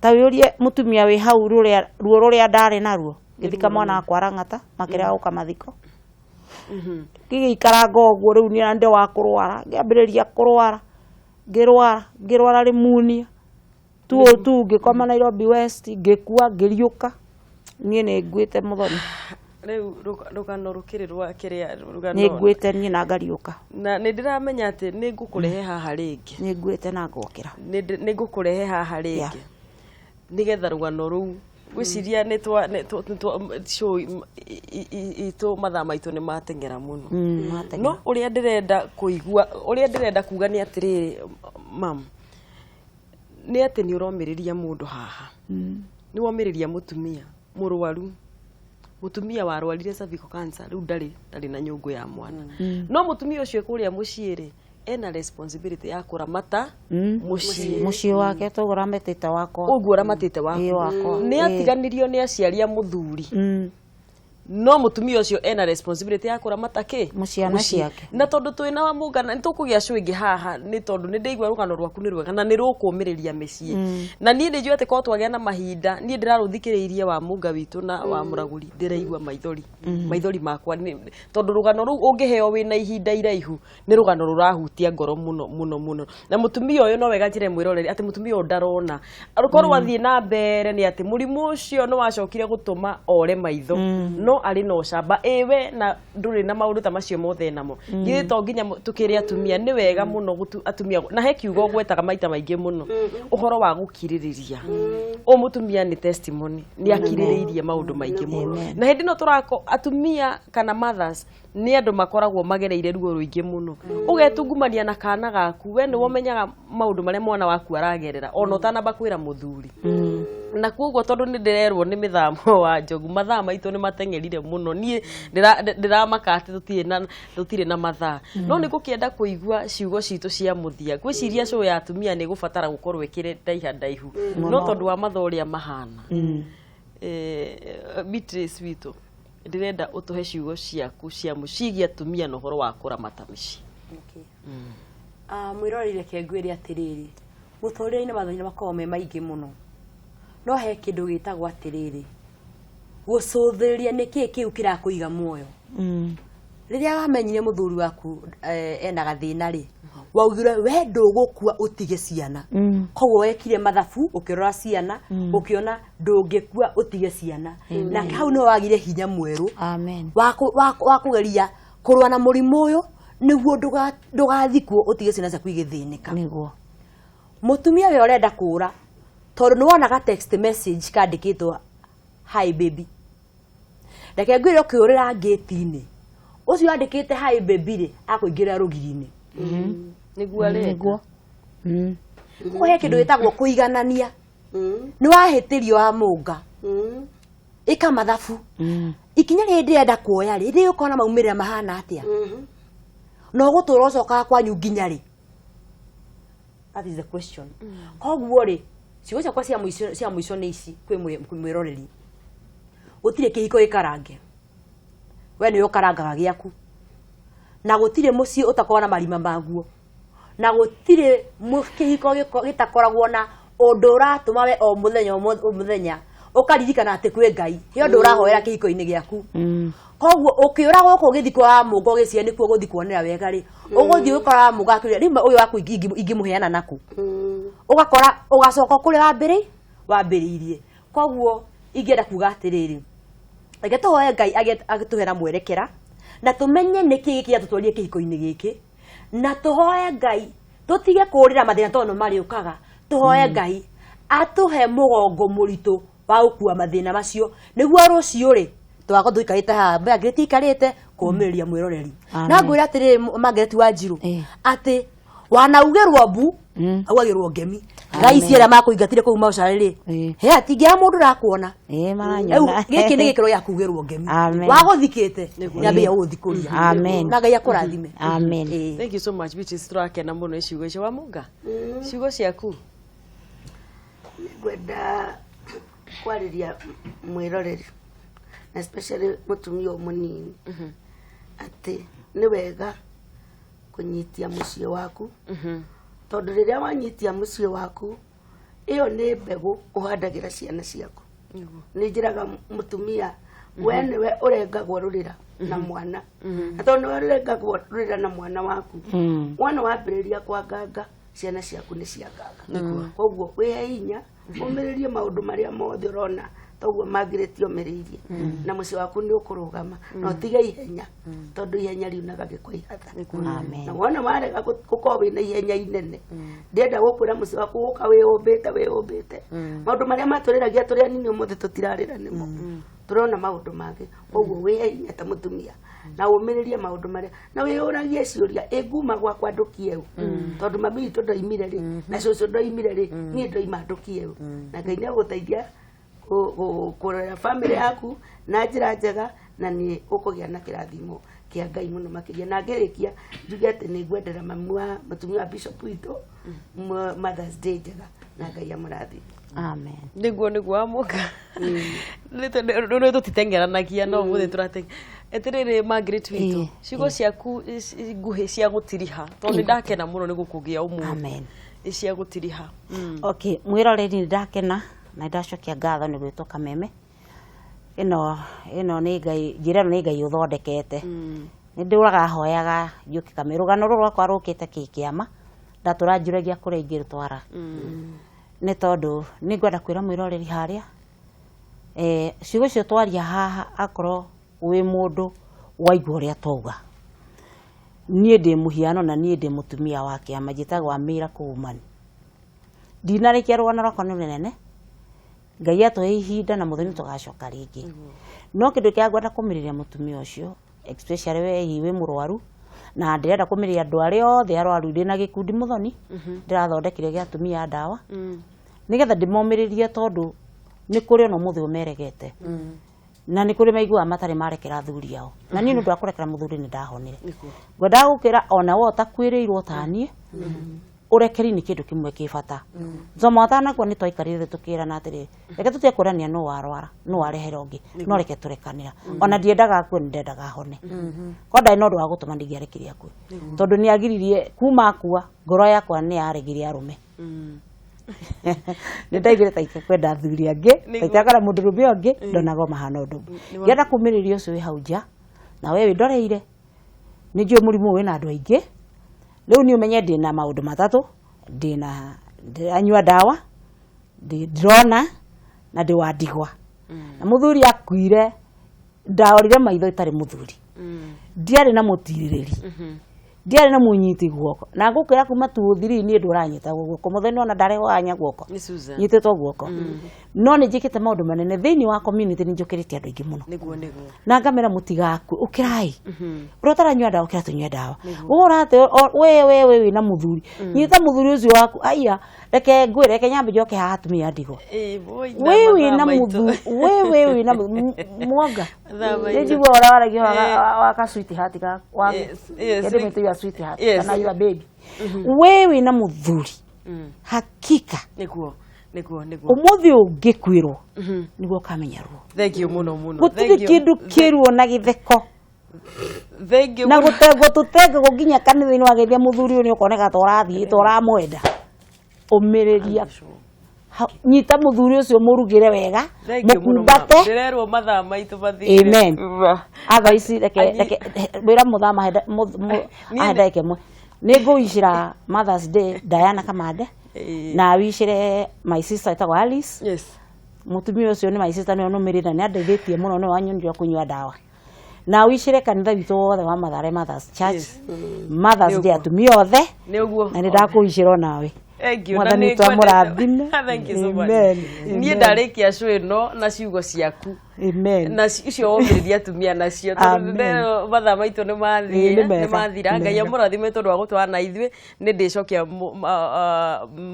Ta wĩũrie mũtumia wĩ hau ruo rũrĩa ndarĩ naruo ngĩthika mwana wakwa Rang'ata makĩrega gũka mathiko. Ngĩgĩikaranga ũguo rĩu nĩ ndĩ wa kũrwara ngĩambĩrĩria kũrwara ngĩrwara ngĩrwara pneumonia 202 ngĩkoma Nairobi West ngĩkua ngĩriũka. Niĩ nĩ nguĩte mũthoni. Rĩu rũgano rũkĩrĩ rwa kĩrĩa rũgano Nĩ nguĩte niĩ na ngariũka. Na nĩ ndĩramenya atĩ nĩ ngũkũrehe haha rĩngĩ. Nĩ nguĩte na ngokĩra. Nĩ ngũkũrehe haha rĩngĩ nĩgetha rũgano rũu Ngwĩciria nĩ twa show itũ mathaa maitũ nĩ mateng'era mũno. No ũrĩa ndĩrenda kũigua, ũrĩa ndĩrenda kuga nĩ atĩrĩrĩ, mam, nĩ atĩ nĩ ũromĩrĩria mũndũ haha. Nĩ womĩrĩria mũtumia mũrwaru, mũtumia warwarire cervical cancer, rĩu ndarĩ na nyũngũ ya mwana. No mũtumia ũcio kũrĩa mũciĩ rĩ, ena responsibility ya kũramata mũciĩ. Mũciĩ wake toguo rametĩte wakwa. Ũguo ũramatĩte waku. Ĩĩ, wakwa. Nĩ atiganirio nĩ aciari a mũthuri. No mũtumia ũcio ena responsibility ya kũramata kĩ? Ciana ciake. Na tondũ twĩna wa mũngana nĩ tũkũgĩa show ĩngĩ haha, nĩ tondũ nĩ ndĩigua rũgano rwaku nĩ rwega na nĩ rũkũmĩrĩria mĩciĩ. Na niĩ nĩ njũĩ atĩ korwo twagĩa na mahinda, niĩ ndĩrarũthikĩrĩirie wa mũnga witũ na wa mũragũri, ndĩraigua maithori. Maithori makwa tondũ rũgano rũu ũngĩheo wĩna ihinda iraihu, nĩ rũgano rũrahutia ngoro mũno mũno mũno. Na mũtumia ũyũ no wega njĩre mwĩroreri atĩ mũtumia ũyũ ndarona. Korwo athiĩ na mbere nĩ atĩ mũrimũ ũcio nĩ wacokire gũtũma ore maitho. No arĩ na ũcamba ĩwe na ndũrĩ na maũndũ ta macio mothe namo. Githĩ to nginya tũkĩrĩ atumia, nĩ wega mũno atumia, na he kiugo ũgwetaga maita maingĩ mũno, ũhoro wa gũkirĩrĩria. Ũyũ mũtumia nĩ testimony, nĩ akirĩrĩirie maũndũ maingĩ mũno. Na hĩndĩ ĩno tũrako atumia kana mothers nĩ andũ makoragwo magereire ruo rũingĩ mũno. Ũgetungumania na kana gaku, we nĩwe ũmenyaga maũndũ marĩa mwana waku aragerera ona ũtanamba kwĩra mũthuri. Na koguo tondũ nĩ ndĩrerwo nĩ mĩthamo wa njogu, mathaa maitũ nĩ mateng'erire mũno. Niĩ ndĩramaka atĩ tũtirĩ na mathaa. No nĩ ngũkĩenda kũigua ciugo citũ cia mũthia. Ngwĩciria show ya atumia nĩ ĩgũbatara gũkorwo ĩkĩrĩ ndaiha ndaihu. No tondũ wa mathaa ũrĩa mahana. Beatrice witũ, ndĩrenda ũtũhe ciugo ciaku cia mũciĩ atumia na ũhoro wa kũramata mĩciĩ. Mwĩroreri, reke ngwĩre atĩrĩrĩ, mũtũrĩre-inĩ mathĩna makoragwo me maingĩ mũno, no he kĩndũ gĩtagwo atĩrĩrĩ, gũcũthĩrĩria nĩkĩĩ kĩu kĩrakũiga muoyo. Rĩrĩa wamenyire mũthuri waku ena gathĩna rĩ, waugire we ndũgũkua ũtige ciana. Koguo wekire mathabu, ũkĩrora ciana, ũkĩona ndũngĩkua ũtige ciana, na hau nĩho wagire hinya mwerũ Amen. wa kũgeria kũrũa na mũrimũ ũyũ nĩguo ndũgathikwo ũtige ciana ciaku igĩthĩnĩka. Nĩguo. Mũtumia we ũrenda kũra tondũ nĩ wonaga text message kandĩkĩtwo "Hi baby", reke ngwĩre, ũkĩũrĩra ngĩti-inĩ ũcio wandĩkĩte "Hi baby" rĩ, akũingĩrĩra rũgiri-inĩ. Nĩguo arenda. Nĩguo. Koguo he kĩndũ gĩtagwo kũiganania. Nĩ wahĩtĩrio wa mũnga, ĩka mathabu, ikinya rĩrĩ ndĩrenda kuoya rĩ, rĩgũkorwo na maumĩrĩra mahana atĩa, na ũgũtũra ũcokaga kwanyu nginya rĩ? That is the question. Koguo rĩ, ciugo ciakwa cia mũico nĩ ici kwĩ mwĩroreri: gũtirĩ kĩhiko gĩkarange, we nĩwe ũkarangaga gĩaku, na gũtirĩ mũciĩ ũtakoragwo na marima maguo, na gũtirĩ kĩhiko gĩtakoragwo na ũndũ ũratũma we o mũthenya o mũthenya ũkaririkana atĩ kwĩ Ngai he ũndũ ũrahoera kĩhiko-inĩ gĩaku. Koguo ũkĩũra gũkũ ũgĩthiĩ kwa mũngo ũgĩciria nĩkuo ũgũthiĩ kuonera wega rĩ, ũgũthiĩ ũgĩkora mũngo akĩũria rĩu ũyũ waku ingĩmũheana nakũ, ũgakora ũgacoka kũrĩa wambĩrĩirie. Koguo ingĩenda kuga atĩrĩrĩ, reke tũhoe Ngai agĩtũhe na mwerekera, na tũmenye nĩkĩ gĩkĩ gĩatũtwarire kĩhiko-inĩ gĩkĩ, na tũhoe Ngai tũtige kũrĩra mathĩna tondũ nĩ marĩũkaga. Tũhoe Ngai atũhe mũgongo mũritũ wa gũkua mathĩna macio, nĩguo rũciũ rĩ, tũgakorwo tũikarĩte haha Margaret ikarĩte kũũmĩrĩria mwĩroreri. Na ngwĩra atĩrĩrĩ, Margaret Wanjiru, atĩ wanaugĩrwo mbu augagĩrwo ngemi. Thaa ici arĩa makũingatire kũu mocarĩ rĩ, he atingĩaga mũndũ ũrakuona. Ĩĩ, Rĩu maranyona. gĩkĩ nĩ gĩkĩro gĩa kugĩrwo ngemi. Amen. Wagũthikĩte nĩambĩrĩria gũgũthikũria. Amen. Na Ngai akũrathime. Amen. Ĩĩ. Thank you so much, Beatrice. Tũrakena mũno nĩ ciugo icio. Wa mũnga, ciugo ciaku. Ngwenda kwarĩria mwĩroreri na especially mũtumia ũyũ mũnini atĩ nĩ wega kũnyitia mũciĩ waku, tondũ rĩrĩa wanyitia mũciĩ waku, ĩyo nĩ mbegũ ũhandagĩra ciana ciaku. Nĩ njĩraga mũtumia, we nĩwe ũrengagwo rũrĩra na mwana, na tondũ nĩwe ũrengagwo rũrĩra na mwana waku, mwana wambĩrĩria kwanganga, ciana ciaku nĩ cianganga. Koguo wĩhe hinya, ũmĩrĩrie maũndũ marĩa mothe ũrona Toguo Margaret omĩrĩirie na mũciĩ waku nĩ ũkũrũgama, na ũtige ihenya, tondũ ihenya riunaga gĩko ihatha. Amen. Na wona warega gũkorwo wĩna ihenya inene, ndĩrenda gũkwĩra mũciĩ waku gũka wĩyũmbĩte wĩyũmbĩte. Maũndũ marĩa matũrĩragia tũrĩ anini ũmũthĩ tũtirarĩra nĩmo, tũrona maũndũ mangĩ. Koguo wĩhe hinya ta mũtumia na ũmĩrĩrie maũndũ marĩa, na wĩyũragie ciũria, ĩ nguma gwakwa ndũkieu, tondũ mami witũ ndoimire rĩ, na cũcũ ndoimire rĩ, niĩ ndoima ndũkieu. Na Ngai nĩ agũteithia kũrera bamĩrĩ yaku na njĩra njega, na nĩ ũkũgĩa na kĩrathimo kĩa Ngai mũno makĩria. Na ngĩrĩkia njuge atĩ nĩ ngwendera mami wa mũtumia wa bishop witũ Mother's Day njega, na Ngai amũrathime. Amen. Niguo amuka nä tå titengeranagia no må thä tå rateng etirä Margaret witũ, ciugo ciaku nguhĩ cia gũtiriha, tondũ nĩ ndakena mũno nĩ gũkũgĩa ũmũthĩ. Amen. Cia gũtiriha. Okay, mwĩroreri, nĩ ndakena na nĩ ndacokia ngatho nĩ gwĩtwo kameme ĩno. Ĩno nĩ Ngai, njĩra ĩno nĩ Ngai ũthondekete. Nĩ ndũraga hoyaga njũke kame rũgano rũrũ rwakwa rũkĩte kĩ kĩama, ndatũra njũragia kũrĩa ingĩrũtwara, nĩ tondũ nĩ ngwenda kwĩra mwĩroreri harĩa ciugo icio twaria haha, akorwo wĩ mũndũ waigua ũrĩa twauga, niĩ ndĩ mũhiano na niĩ ndĩ mũtumia wa kĩama, njĩtagwo Amira Kũũmani. Ndinarĩkia rũgano rwakwa, nĩ rũnene. Ngai atũhe ihinda na mũthoni tũgacoka rĩngĩ. No kĩndũ kĩrĩa ngwenda kũmĩrĩria mũtumia ũcio, especially we hihi wĩ mũrwaru, na ndĩrenda kũmĩrĩria andũ arĩa othe arwaru, ndĩna gĩkundi mũthoni ndĩrathondekire gĩa atumia a ndawa, nĩgetha ndĩmomĩrĩrie, tondũ nĩ kũrĩ ona ũmũthĩ ũmeregete na nĩ kũrĩ maiguaga matarĩ marekera athuri ao. Na niĩ nĩ ũndũ wa kũrekera mũthuri nĩ ndahonire. Ngwendaga gũkĩra ona we ũtakuĩrĩirwo ta niĩ, ũrekeri nĩ kĩndũ kĩmwe kĩ bata. Nzomo atanakua nĩ twaikarire tũkĩrana atĩrĩrĩ, reke tũtige kũrania nũ warwara, nũ warehera ũngĩ, no reke tũrekanĩra. Ona ndiendaga akue, nĩ ndendaga hone. Korwo ndarĩ na ũndũ wa gũtũma, ndingĩarekire akue, tondũ nĩ agiririe kuma akua ngoro yakwa nĩ yaregire arũme. Nĩ ndaiguire ta itekwenda athuri angĩ, ta itakora mũndũrũme ũngĩ ndonagwo mahana ũndũ ũmwe. Ngĩenda kũmĩrĩria ũcio wĩ hau nja na we wĩndoreire, nĩ njũĩ mũrimũ ũyũ wĩna andũ aingĩ. Rĩu niĩ ũmenye ndĩna maũndũ matatũ: ndĩna ndĩranyua ndawa, ndĩrona na ndĩ wa ndigwa, na mũthuri akuire, ndaorire maitho itarĩ mũthuri, ndiarĩ na mũtirĩrĩri, ndiarĩ na mũnyiti guoko. Na ngũkwĩra kuma 203 niĩ ndũranyitagwo guoko mũthenya ona ndarehwo anya guoko. Nĩ Susan. Nyitĩtwo guoko, no nĩ njĩkĩte maũndũ manene thĩinĩ wa community, nĩ njũkĩrĩtie andũ aingĩ mũno Niguo niguo. Na ngamera mũtigakue, ũkĩrai ũrĩa ũtaranyua ndawa, ũkĩra tũnyue ndawa. Ũrate we we we wĩna mũthuri, nyita mũthuri ũcio waku. Aya, reke ngwĩre, reke nyambe njoke haha atumia a ndigwa. Ĩ, boy, na We wĩna mathaa maitũ. mũthuri, we we wĩna mwanga. Mathaa maitũ. Nĩ njigua ũrĩa waragia wa ka sweetheart ka wa Yes. kĩndũ your sweetheart kana your baby. We wĩna mũthuri hakika. Niguo niguo niguo. Ũmũthĩ ũngĩkwĩrwo nĩguo ũkamenya ruo. Thank you muno muno. Gũtirĩ Thank you. kĩndũ kĩruo na gĩtheko. Thank you Na mũno. gũtengwo tũtengagwo nginya kanitha-inĩ, wageithia mũthuri ũyũ nĩ ũkoneka ta ũrathiĩ ta ũramwenda. Ũmĩrĩria. Nyita mũthuri ũcio, mũrugĩre wega. Thank you mũno. Mũkumbate. Ndĩrerwo mathaa maitũ mathirire. Amen. Otherwise reke reke wĩra mũthama ahe Niĩ ndagĩka ĩmwe, nĩ ngũwicĩra Mother's Day Diana Kamande na wicĩre my sister ĩtagwo Alice. Mũtumia ũcio nĩ my sister, nĩwe nũmĩrĩire na nĩ andeithĩtie mũno, nĩwe wanyonirie kũnyua ndawa. Na wicĩre kanitha witũ wothe wa Mathare Mothers Church Mother's Day, Nĩ ũguo. atumia othe. Nĩ ũguo. Na nĩ ndakũwicĩra onawe. Thank you. Na Mwathani nĩ witũ ngwendete. amũrathime. Thank you so much. Amen. Niĩ ndarĩkia show ĩno na ciugo ciaku Amen. na icio womĩrĩria atumia nacio, tondũ Amen. ndĩrerwo mathaa maitũ nĩ Ĩĩ, mathiĩ. nĩ mega. Nĩ mathira. Nĩ Ngai mega. amũrathime tondũ wa gũtwara na ithuĩ. Nĩ ndĩcokia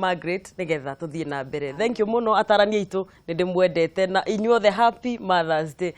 Margaret nĩgetha tũthiĩ na mbere. Thank you mũno atarani aitũ, nĩ ndĩmwendete na inyuothe, happy Mothers Day.